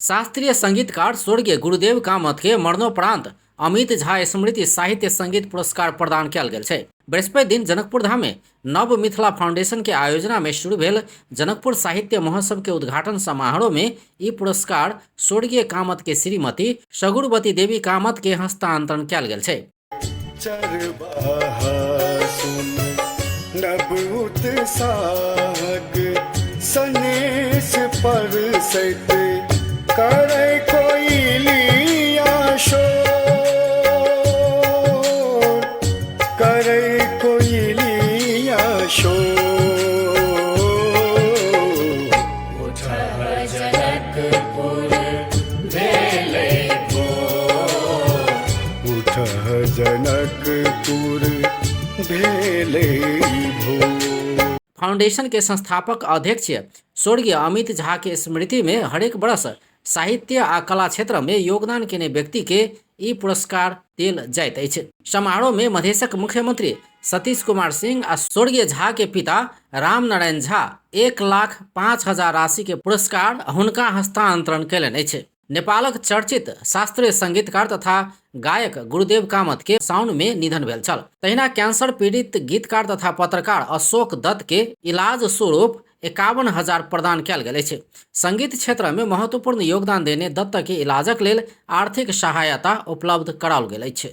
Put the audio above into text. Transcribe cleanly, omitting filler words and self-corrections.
शास्त्रीय संगीतकार स्वर्गीय गुरुदेव कामत के मरणोपरांत अमित झा स्मृति साहित्य संगीत पुरस्कार प्रदान कयल गेल छै। बृहस्पति दिन जनकपुर धाम में नव मिथिला फाउंडेशन के आयोजना में शुरू भेल जनकपुर साहित्य महोत्सव के उद्घाटन समारोह में ई पुरस्कार स्वर्गीय कामत के श्रीमती सगुरवती देवी कामत के हस्तांतरण कयल गेल छै। चरबाहा सुन नब उत्साहक सनेस परसैत करै कोइलिया शोर, करै कोइलिया शोर। जनकपुर भेलै भोर। उठह जनकपुर भेलै भोर। फाउंडेशन के संस्थापक अध्यक्ष स्वर्गीय अमित झा के स्मृति में हरेक वर्ष साहित्य आ कला क्षेत्र में योगदान केने व्यक्ति के ई पुरस्कार देल जाइत अछि। समारोह में मधेशक मुख्यमंत्री सतीश कुमार सिंह आ स्वर्गीय झा के पिता राम नारायण झा 1,05,000 राशि के पुरस्कार हुनका हस्तांतरण कयलनि अछि। नेपालक चर्चित शास्त्रीय संगीतकार तथा गायक गुरुदेव कामत के साउन में निधन भेल छल। तहिना कैंसर पीड़ित गीतकार तथा पत्रकार अशोक दत्त के इलाज स्वरूप 51,000 प्रदान कयल गेल अछि। संगीत क्षेत्र में महत्वपूर्ण योगदान देने दत्त के इलाजक लेल आर्थिक सहायता उपलब्ध कराओल गेल अछि।